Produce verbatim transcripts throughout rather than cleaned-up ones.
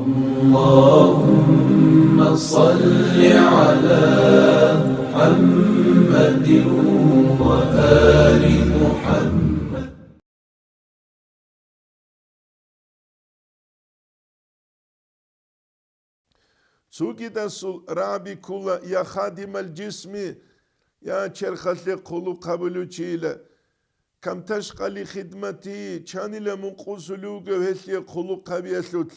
اللهم صل على محمد وآل محمد. Цогидасул рагӀаби ккола: «Я хадимал жисми», я черхалъе хъулухъ гьабулев чийила, «кам ташкъа ли хидмати», чанила мун къосулев вугев гьелъие хъулухъ гьабиялъулъ.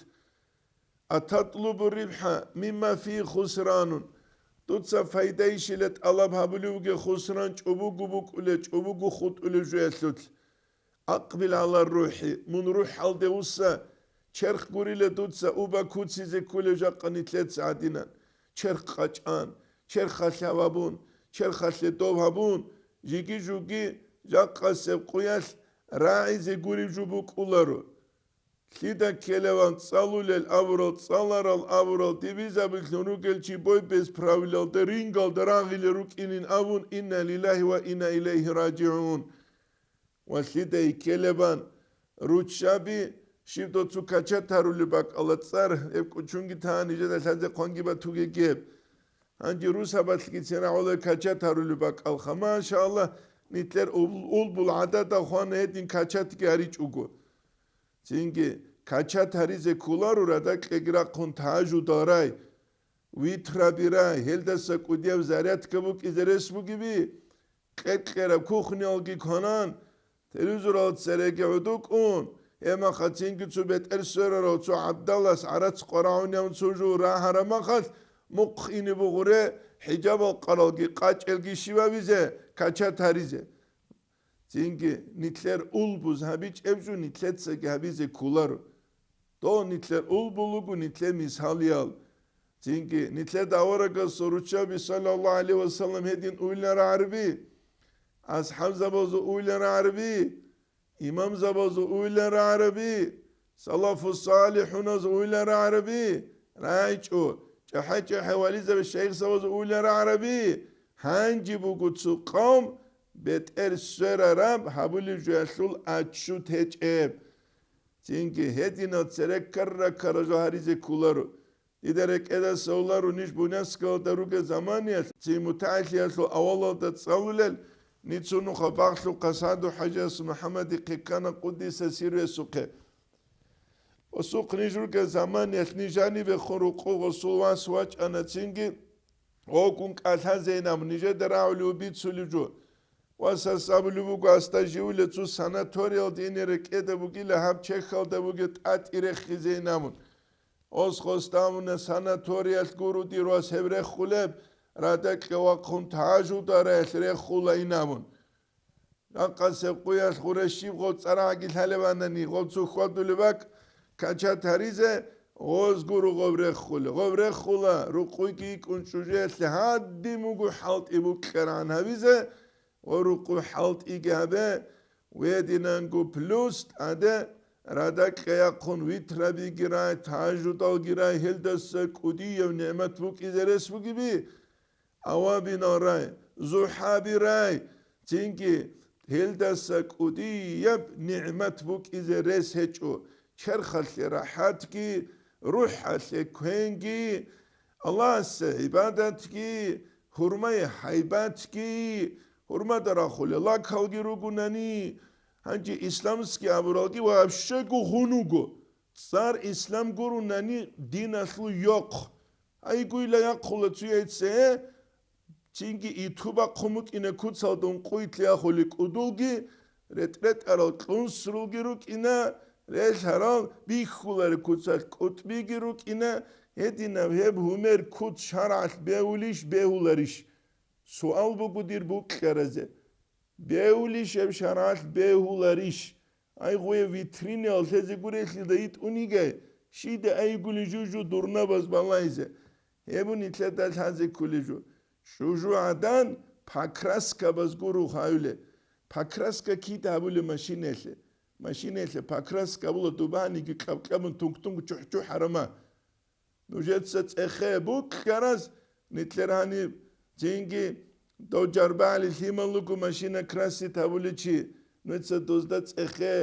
«Ататлубу рибхӀа мимма фигьи хусранун», дуца пайдайищила тӀалаб гьабулев вугев хусран чӀобого букӀулев, чӀобого хутӀулев жоялъулъ. «Акъбил гӀала рухӀи», мун рухӀалде вуса, черх гурила дуца уба куцизе кколев жакъа нилъеца гӀадинан. Черх къачӀан, черхалъ гьабун, черхалъе дов гьабун, жиги-жуги жакъасеб къуялъ рагӀизе гуреб жо букӀуларо. Лъида ккелеван цӀалулел абурал, цӀаларал абурал, дибизабилъун ругел чи бой без правилалда рингалда рагъулел рукӀинин абун, «Инна лиллагьи ва инна илайгьи ражигӀун». Ва лъида ккелебан руччаби, щиб доцу качат гьарулеб бакӀала цӀар, гьеб кӀучунги тагьан нижеда лъазе хъванги батуге геб. Гьанже русабалъгицин рагӀулел качат гьарулеб бакӀалха, машаллагь, нилъер ул-, улбул гӀадада хвана гьедин качатги гьаричӀого. Цинги качат гьаризе кколаро радакьеги рахъун тагьажудал рай, витраби рай, гьелдаса кӀудияб зарядка букӀизе рес бугеби, кьекьераб кухнялги кванан, телевизорал цереги гӀодукӀун, гьеб махалъ цинги цо бетӀер сверарав цо гӀабдалас гӀарац къварагӀунев цо жо рагьараб махалъ, мухъ ине бугъуре, хӀижабал къаралги къачӀелги щивабизе, качат гьаризе. Цинги нилъер улбуз гьабичӀеб жо нилъецаги гьабизе кколаро. Дов нилъер улбул руго нилъер мисалиял. Цинги нилъеда аварагасул руччаби, саллаллагьу гӀалайгьи ва саллам, гьедин уйилан рагӀараби, асхӀабзабазул уйилан рагӀараби, имамзабазул уйилан рагӀараби, салафу-салихӀуназул уйилан рагӀараби рагӀичӀо, чӀахӀа-чӀахӀа вализаби шайихзабазул уйилан рагӀараби, гьанже буго цо къавм бетӀер сверараб гьабулеб жоялъул отчет гьечӀеб. Цинги гьединал цереккарра-карра жо гьаризе кколаро. Дида рекӀедаса уларо ниж Буняскалда ругел заманиялъ, цин мутагӀиллиялъул авалалда цӀалулел, ниж цо нуха багълъухъа СагӀду-хӀажиясул МухӀаммадихъе ккана, къуддиса сирругьу, гьесухъе. Гъосухъ ниж ругел заманиялъ ниж жанибехун рукъу гъосул вас вачӀана цинги, гъовгун кӀалъазейин абун, нижеда рагӀулев бицулев жо. Васас абулеб буго, асда живулев цо санаториялда ине рекӀеда бугила, гьаб чехьалда бугеб тӀатӀи рехизейин абун. Гъос гъосда абуна, санаториялъ гуро дир вас гьеб рехулеб, радакье вахъун тагьажудал раялъ рехулайин абун. Ракъасеб къуялъ гъуре щиб гъов цӀарагӀги лъалебанани, гъов цо хьвадулеб бакӀ качат гьаризе, гъоз гуро гъов рехулеб. Гъов рехула, рукъуйги йикӀун чӀужуялъе гьадин буго хӀалтӀи букьарагӀан гьабизе, ва рукъу хӀалтӀиги гьабе, гьединанго плюс тӀаде радакье яхъун витрабиги рай, тагьажудалги рай, гьелдаса кӀудияб нигӀмат букӀизе рес бугеби, авабинал рай, зухӀаби рай, цинги гьелдаса кӀудияб нигӀмат букӀизе рес гьечӀо, черхалъе рахӀатги, рухӀалъе квенги, Аллагьасе гӀибадатги, гьурмае гьайбатги, гьурмада рахулел лакалги ругунани, гьанже исламский абуралги вообще гугьун вуго. ЦӀар ислам гурунани диналъул йохъ. Айгуйла яхъула цуяйце, цинги иту бахъун букӀина куцалда ункъуй лъиялъули кӀудулги, ретӀ-ретӀарал кьунсрулги рукӀина, релъарал бихьулари куцалъ кӀутӀбиги рукӀина, гьединаб гьеб гьумер куц шаргӀалъ бегьулищ, бегьуларищ? Суал буго дир букьаразе. Бегьулищ гьеб шаргӀалъ, бегьуларищ? Ай, гъуе витринаялъ лъезе гурелъида йитӀун йигай, щида айгули жужу дурнабаз балайзе. Гьеб нилъеда лъазе кколеб жо. Жужу гӀадан покраскабаз гуро гьаюле. Покраска кида гьабулеб машинаялъе? Машинаялъе покраска гьабула дубаниги кьаб-кьабун тунг-тунг чухӀ-чухӀ гьарама. Нужеца цӀехе букьараз, нилъер гьаниб цинги дов Жарбагьали лъимал руго машина красит гьабуличи, нужеца дозда цӀехе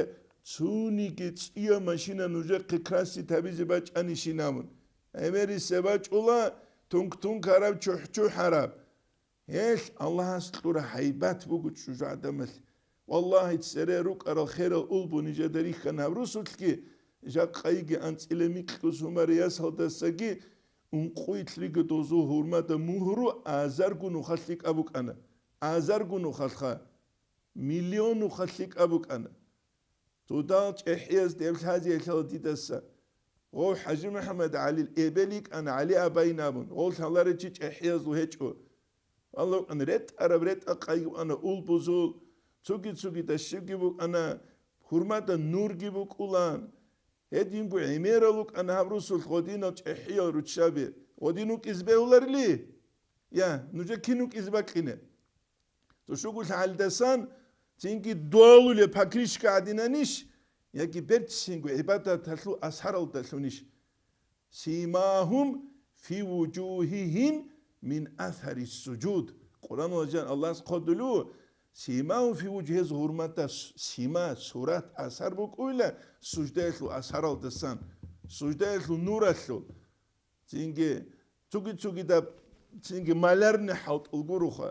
Цониги цӀия машина нужехъе красить гьабизе бачӀанищин абун. ГӀемерисеб бачӀула тунк-тунк гьараб, чухӀ-чухӀ гьараб. Гьелъ Аллагьас кьура гьайбат буго чӀужугӀадамалъ. Валлагьи, цере рукӀарал херал улбу нижеда рихьана гьаб русулъги, жакъайги анцӀила микьго сумар ясалдасаги ункъуй лъиги дозул гьурмада мугьру азарго нухалъ лъикӀаб букӀана. Азарго нухалъха. Миллион нухалъ лъикӀаб букӀана. Цо дагь чӀехӀияз деб лъазе лъала дидаса. Гъов ХӀажимухӀаммад ГӀалил эбел йикӀана ГӀали абайин абун, гъов лъаларев чи чӀехӀиязул гьечӀо. Аллагьан ретӀараб ретӀа-къайги букӀана улбузул, цоги-цоги дашибги букӀана, гьурмада нурги букӀулан. Гьединго гӀемерал рукӀана гьаб русулъ гъодинал чӀехӀиял руччаби. Гъодин вукӀизе бегьуларили? Я, нужер кин вукӀизе бакӀине? Тушугу лъагӀалдасан цинги долулеб покрышка гӀадинанищ, яги берцинго гӀибадаталъул асаралдалъунищ? Симагьум фи вужугьигьим мин асари сужуд. Къуръаналда жан Аллагьас хъодулев, симагьум фи вужугьигьим, гьез гьурматда с-, сима, сурат, асар букӀуйла суждаялъул асаралдасан, суждаялъул нуралъул. Цинги цуги-цугидаб, цинги малярни хӀалтӀул гуроха.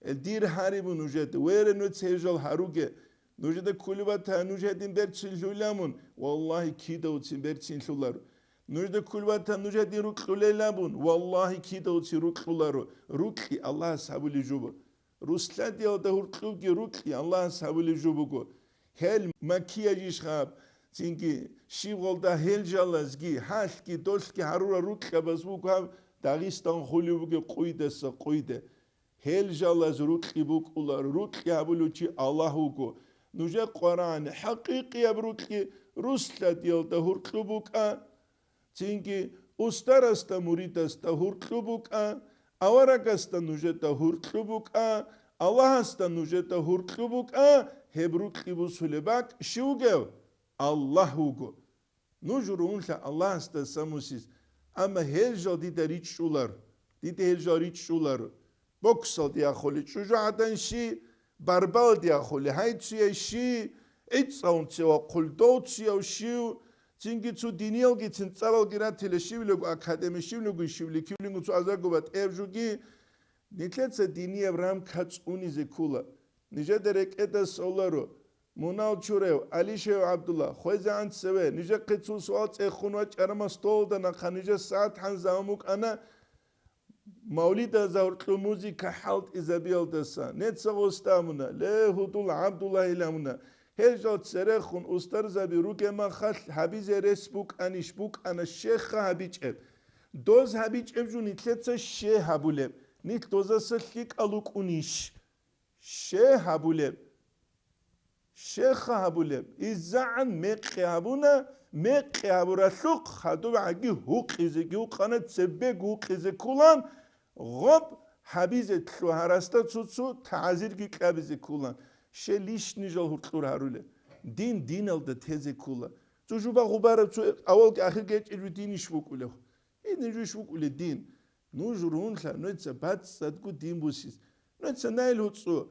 Эл дир гьарибу нужеда, вере, нуц гьежал гьаруге. Нужеда кколеб бата нуж гьедин берцин лъуламун, валлагьи, кидавцин берцин лъуларо. Нужеда кколеб бата нуж гьедин рукьулелабун, валлагьи, кидавцин рукьуларо. Рукьи Аллагьас гьабулеб жубу. Русладиялда гьуркьубги рукьи Аллагьас гьабулеб жо буго. Гьел макияж ишгъаб, цинги щибгъалда гьел жалазги, гьалъги, долъги гьарура рукьабаз буго гьаб Дагъистан хулеб бугеб къуйдаса къуйде. Гьел жалаз рукьи букӀула, рукьи гьабулев чи Аллагь вуго. Нужер къварагӀани хӀакъикъияб рукьи русладиялда гьуркьу букӀа. Цинги устарасда муридасда гьуркьу букӀа, аварагасда нужеда гьуркьу букӀа, Аллагьасда нужеда гьуркьу букӀа, гьеб рукьи бусулеб бакӀ щив вугев? Аллагь вуго. Нуж ругьунлъа Аллагьасда самусиз, амма гьел жал дида ричӀчӀулар, дида гьел жал ричӀчӀулар. Боксалде ахъули чӀужугӀадан щи, барбалде ахъули гьайцуяй щи, гӀицӀалун цевахъул довцияв щив, цинги цо диниялгицин цӀаралги ратила щивлего академи, щивлего щивли кивлинго цо азарго батӀияб жуги, нилъеца динияб рамка цӀунизе ккула. Нижеда рекӀеда соларо, Мунал чурев, Алишев ГӀабдулла, хвезегӀан цеве, нижехъе цо суал цӀехун вачӀарама столда нахъа нижер сагӀат хӀанзавун букӀана, Мавлидазда гьоркьоб музыка хӀалтӀизабиялдаса, неца гъоста амуна, ле, гьудул ГӀабдуллагьил амуна, гьел жал церехун устарзаби ругеб махалъ гьабизе рес букӀанищ? БукӀана, щеха гьабичӀеб. Доз гьабичӀеб жо нилъеца ще гьабулеб, нилъ дозаса лъикӀал рукӀунищ? Ще гьабулеб. Щеха гьабулеб, иззагӀан мекъи гьабуна, мекъи гьабуралъухъ хадуб гӀаги гьукъизеги гьукъана, цебеги гьукъизе ккулан, гъоб гьабизе лъугьарасда цо-цо тагӀзирги кьабизе ккулан, щел лишни жал гьуркьур гьарулел. Дин диналда тезе ккула. Цо жуба гъубараб цо авалги ахирги гьечӀеб дин иш букӀулев? Гьедин жо иш букӀулев дин? Нуж ругьунлъа, нуца бацӀцӀадго дин бусиз. Нуца наил гьуцӀу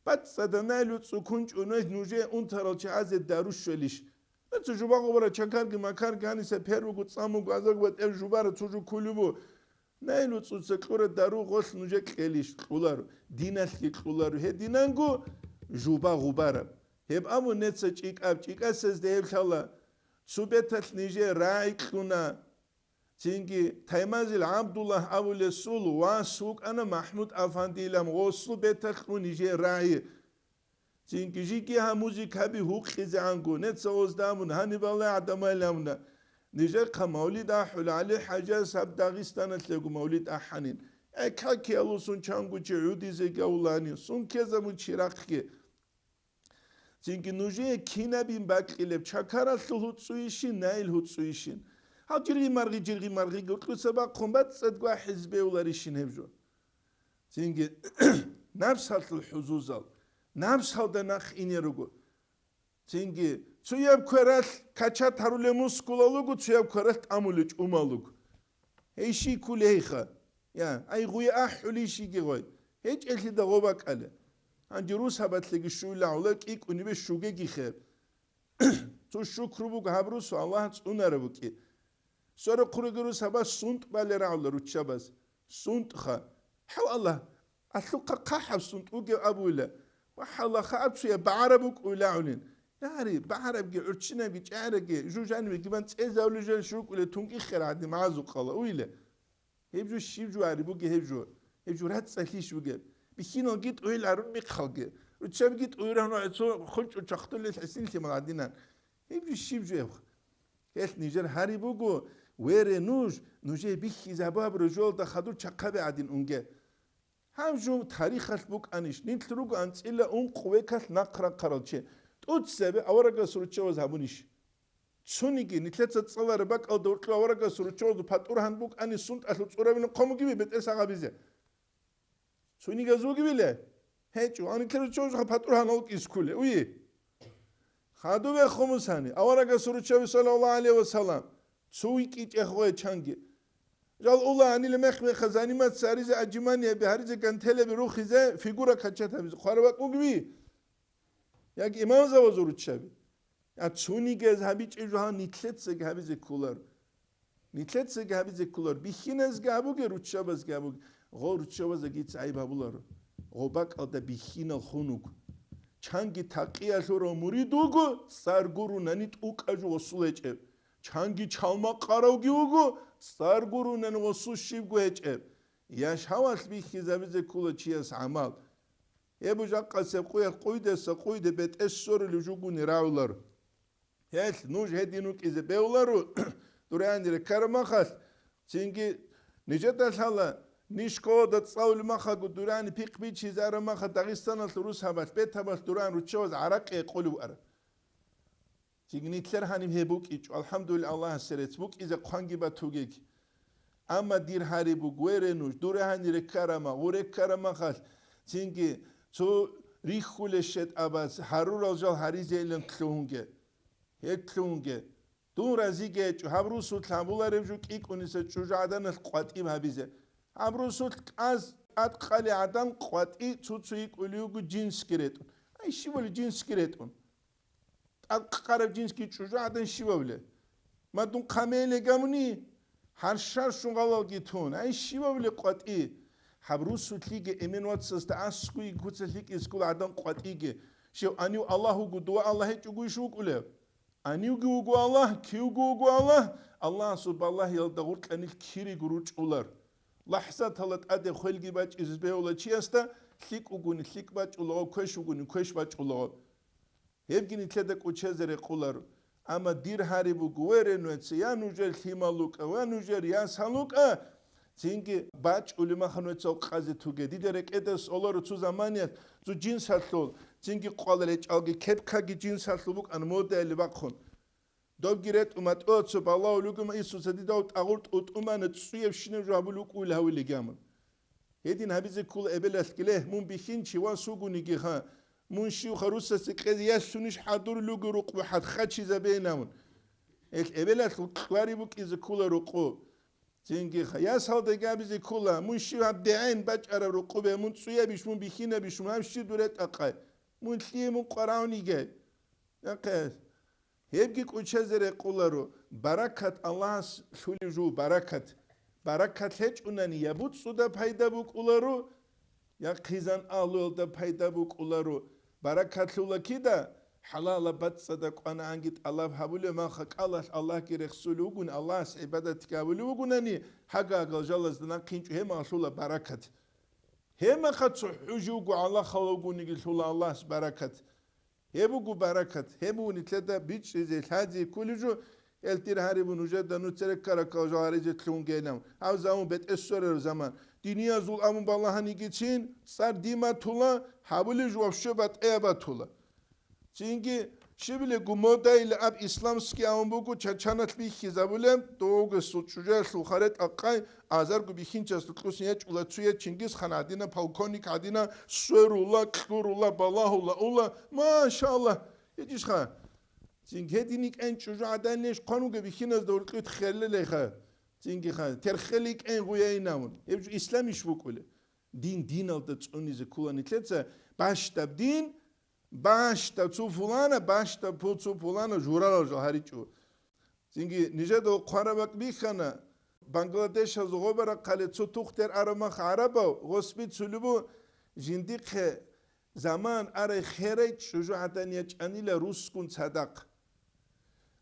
БацӀцӀадаб наил гьуцӀу кунчӀо нугьел нужее унтарал чагӀазе дару щвелищ? Нуца жубагъубара чакарги-макарги гьаниса первого цӀамуго азарго батӀев жубара цо жо ккулеб бу. Наил гьуцӀуца кьураб дару гъолъ нужее кьелищ? Кьуларо. Диналъги кьуларо. Гьединанго жубагъубараб. Гьеб абун неца чӀикӀаб, чӀикӀасезда гьеб лъала. Цо беталъ нижее рагӀи кьуна. Цинги Таймазил ГӀабдуллагь абулесул вас вукӀана МахӀмуд-афандилан, гъосул беталъ ун нижее рагӀи. Цинги жиги гьаб музыкаби гьукъизегӀанго, неца гъозда абун, гьаниб гьалай гӀадамал абуна, нижехъа мавлид ахӀула, ГӀали-хӀажас гьаб Дагъистаналъего мавлид ахӀанин. ГӀекакиялусун чанго чи гӀудизеги авулани, сун ккезабун чирахъги. Цинги нужее кинабин бакьилеб, чакаралъул гьуцӀуйищин, наил гьуцӀуйищин? Гьал жирги-марги, жирги-марги гьоркьуса бахъун бацӀцӀадго ахӀиз бевларищин гьеб жо? Цинги напсалъул хӀузузал, напсалда нахъ ине руго. Цинги цояб квералъ качат гьарулеб мускулал руго, цояб квералъ тӀамулеб чӀумал руго. Гьей щий ккулей гьейха? Я, ай гъуя ахӀулей щиги гъой? ГьечӀелъида гъо бакӀале. Гьанже рус гьабатлъиги щуйла гӀула кӀикӀунибе щугеги хеб. Цо шукру буго гьаб русу Аллагь цӀунараб букӀи. Сорокъ ругел рус гьабас сунтӀ бале рагӀула руччабаз. СунтӀха. Хав Аллагь, алъухъа хъахӀаб сунтӀ вугев абуйла. Ва хӀалаха абцуя багӀараб букӀуйлагӀунин. Яри, багӀарабги, гӀурччинабги, чӀарабги, жужанибги бан цӀезавлужал шукӀуле тунги хер гӀадин магӀазукъала уйла. Гьеб жо щиб жо гьари бугеб гьеб жо? Гьеб жо рацӀцӀалъищ бугеб? Бихьиналги тӀуйил гьарун михъалги. Руччабги тӀуйран ва цо хунчӀу чахтулел хӀисинлъи мал гӀадинан. Гьеб жо щиб жо гьеб? Гьелъ нижер гьари буго, вере нуж, нужее бихьизабаб ружуялда хадур чахъаби гӀадин унге. Гьаб жо тарихалъ букӀанищ, нилъ руго анцӀила ункъ векалъ нахърахъарал чи. ТӀуццабе аварагас руччаваз гьабунищ? Цониги нилъеца цӀалараб бакӀалда гьоркьо аварагас руччавазул патӀургьан букӀани сунтӀалъул цӀурабилан хъомугиби бетӀер сагъабизе? Цонигаз вугибиле? ГьечӀо, а нилъер руччавазухъа патӀургьан вукӀис кколе, уйи? Хадубе хъумусани, аварагас руччаби, саллаллагьу гӀалайгьи ва саллам, цо викӀи тӀехгъвай чанги. Жал ула гьанила мех-меха заниматься гьаризе, отжиманиеби гьаризе, гантелеби рухизе, фигура качать гьабизе хъвараб бакӀ бугеби? Яги имамзабазул руччаби? А цунигез гьабичӀеб жо гьаб нилъецаги гьабизе кколаро. Нилъецаги гьабизе кколаро. Бихьиназги гьабуге, руччабазги гьабуге. Гъо руччабазаги дица гӀайиб гьабуларо. Гъо бакӀалда бихьинал хун вуго. Чанги такъиялъурав мурид вуго, цӀар гурунани тӀукӀа жо гъосул гьечӀеб. Чанги чалма къаравги вуго, цӀар гурунани гъосул щибго гьечӀеб. Яшавалъ бихьизабизе ккола чияс гӀамал. Гьеб жакъасеб къуялъ къуйдаса къуйде бетӀер сорулев жугуни рагӀуларо. Гьелъ нуж гьедин вукӀизе бегьуларо, дур гьанир реккараб махалъ, цинги нижеда лъала, ниж школада цӀалулеб махалго дур гьанир пихъ бичизараб махалъ Дагъистаналъул рус гьабалъ, бетабалъ дур гьанир руччабаз гӀаракъи гьекъолев вукӀараб. Цинги нилъер гьаниб гьеб букӀичӀо, алхӀамдулиллагь, Аллагьасе рецц, букӀизе хъванги батугеги. Амма дир гьари буго, вере нуж, дур гьанир реккарама, гъур реккарама халъ, цинги цо рихьулей щетӀабаз гьарурал жал гьаризейилан лъугьунге. Гьеб лъугьунге. Дун разиги гьечӀо, гьаб русулъ гьабулареб жо кӀикӀуниса чӀужугӀаданалъ къватӀиб гьабизе. Гьаб русулъ кӀаз тӀадкъали гӀадан къватӀи цо-цо йикӀулев йиго жинсги ретӀун. Ай, щибали жинсги ретӀун. ТӀадкъараб жинсги чӀужугӀадан щибабли? Ма дун хъамейле гамуни, гьаршаршун гъалалги тун. Ай, щибабли къватӀи? Гьаб русулъиги эмен вацасда аскӀуйги куца лъикӀискул гӀадан къватӀиги. Щев гьанив Аллагь вуго, дова Аллагь гьечӀого иш вукӀулев? Гьанивги вуго Аллагь, кивги вуго Аллагь, Аллагьасул балагьиялда гъуркьанил кириго ручӀулар. ЛахӀзатала тӀаде хвелги бачӀизе бегьула чиясда, лъикӀ вугони лъикӀ бачӀулаго, квеш вугони квеш бачӀулаго. Гьебги нилъеда кӀучезе рекъоларо. Амма дир гьари буго, верен веце, я нужер лъимал лукӀа, ва нужер ясал лукӀа, цинги бачӀули маханвецал къазе туге. Дида рекӀеда соларо цо заманиялъ, цо жинсалъул, цинги къвал речӀалги кепкаги жинсалъул букӀан модайли бахъун. Добги ретӀу матӀула цо балагьул ругома Иисуса дидав тӀагъур тӀутӀумана цӀуябщинаб жо гьабулев вукӀуйил гьавилигамун. Гьедин гьабизе ккола эбелалъ гиле, мун бихьинчи вас вугониги ха, мун щивха русасе кьезе ясунищ хӀадурулуги рукъбу хӀадхъачизабейин абун. Гьелъ эбелалъул кьвари букӀизе ккола рукъу. Цинги ха, ясалдаги абизе ккола, мун щив гьаб дегӀен бачӀараб рукъубе, мун цӀуябищ, мун бихьинабищ, мун гьаб щив дуре тӀакъай, мун лъие мун къваравниге. Яхъе. Гьебги кӀучезе рекъоларо, баракат Аллагьас лъулев жо, баракат. Баракат гьечӀунани я буцӀцӀуда пайда букӀуларо, я хъизан агьлуялда пайда букӀуларо. Баракат лъула кида? ХӀалалаб бацӀцӀадаб кӀванагӀанги тӀалаб гьабулеб маха кӀалалъ Аллагьги рехсулев вугун, Аллагьас гӀибадатги гьабулев вугунани, гьагагал жалазда нахъинчӀо гьемал лъула баракат. Гьемаха цохӀо жуго гӀалахал вугониги лъула Аллагьас баракат. Гьеб буго баракат, гьеб буго нилъеда бичӀчӀизе, лъазе кколеб жо, гьел дир гьариб нужеда нуца реккараб калжал гьаризе лъугьунгейилан. Гьав заман бетӀер сверараб заман. Диниязул абун балагьанигицин, цӀар диматула, гьабулеб жо вообще батӀиябатула. Цинги, щибилего модайилан аб исламский абун буго, чачаналъ бихьизабулеб, довгесул чӀужуялъул харетӀа къай, азарго бихьинчиясда кьусан ячӀула цуе Чингисхан гӀадина, полковник гӀадина, сверула, кьурула, балагьула, ула, машаллагь, гьечӀищха. Цинги гьедин йикӀен чӀужугӀадан неш хъван вугеб бихьиназда гьоркьит херлелайха. Цингиха, терхел йикӀен гъуяйнавун. Гьеб жо исламищ букӀулеб? Дин диналда цӀунизе ккола нилъеца, бащдаб дин, Бащда цо пулана, бащда пу-, цо пулана журалал жо гьаричӀо. Цинги нижеда хъвараб бакӀ бихьана, Бангладешазул гъоба рахъалде цо тухтер араб мах гӀарабав, гъосби цулебу жиндихъе заман арай херай чӀужугӀадан ячӀанила русгун цадахъ.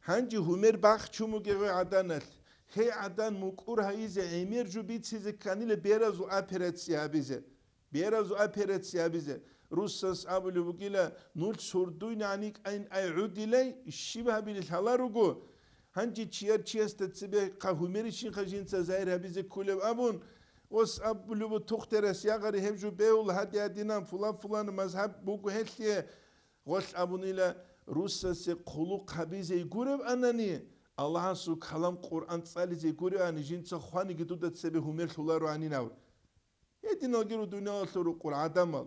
Гьанже гьумер бахчун бугеб гӀаданалъ, гьей гӀадан мукӀур гьайизе гӀемер жо бицизе кканила беразул операция гьабизе. Беразул операция гьабизе. Руссас абулеб бугила, нулъ сордуйни гӀаникӀайин ай гӀудилай, щиб гьабили лъала руго. Гьанже чияр чиясда цебе хъа гьумерищинха жинца загьир гьабизе кколеб абун, ос абулеб тухтерас ягъари гьеб жо бегьула гьади-гьадинан, фулан-фулан мазгьаб буго гьелъие. Гъолъ абунила, руссасе хъулухъ гьабизе гуреб анани, Аллагьасул калам Къуръан цӀализе гуреб ани, жинца хваниги дуда цебе гьумерлъуларо гьанинав. Гьединалги ру дуниялалъул рукъур гӀадамал.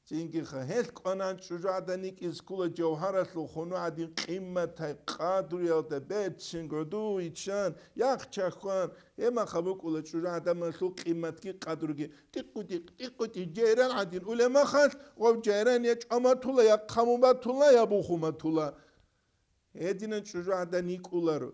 Цинги ха, гьел кӀванан чӀужугӀадан йикӀиз ккула жавгьаралъул хунугӀадин къимматай къадруялда берцин гӀуду иччан, яхъ чахьван, гьеб махъа букӀула чӀужугӀаданалъул къимматги къадруги. Тикъу-тикъ, тикъу-тикъ, жайран гӀадин улеб махалъ, гъов жайран я чӀваматула, я хъамуматула, я бухуматула. Гьединан чӀужугӀадан йикӀуларо.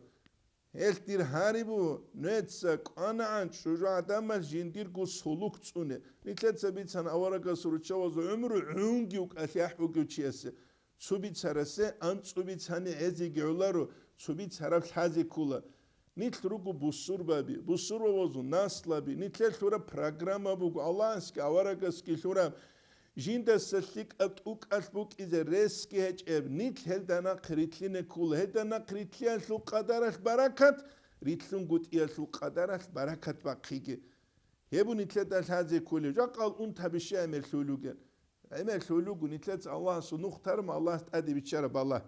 Гьелъ дир гьарибу, нуеца кӀванагӀан чӀужугӀадамалъ жиндирго сулук цӀуне. Нилъеца бицан аварагасул руччабазул гӀумру гӀунги укӀалъяхӀ бугев чиясе. Цо бицарасе анцӀу бицани гӀезеги гӀоларо, цо бицараб лъазе ккола. Нилъ руго бусурбаби, бусурбабазул наслаби, нилъер лъураб программа буго, Аллагьасги аварагасги лъураб. Жиндаса лъикӀаб тӀукӀалъ букӀизе ресги гьечӀеб, нилъ гьелда нахъ рилълъине ккола, гьелда нахъ рилълъиялъул къадаралъ баракат, рилълъунгутӀиялъул къадаралъ баракат бахъиги. Гьеб нилъеда лъазе кколеб, жакъал унтаби щай гӀемер лъугьулугел. ГӀемер лъугьулугу нилъеца Аллагьасул нух тарма, Аллагьас тӀаде биччараб балагь.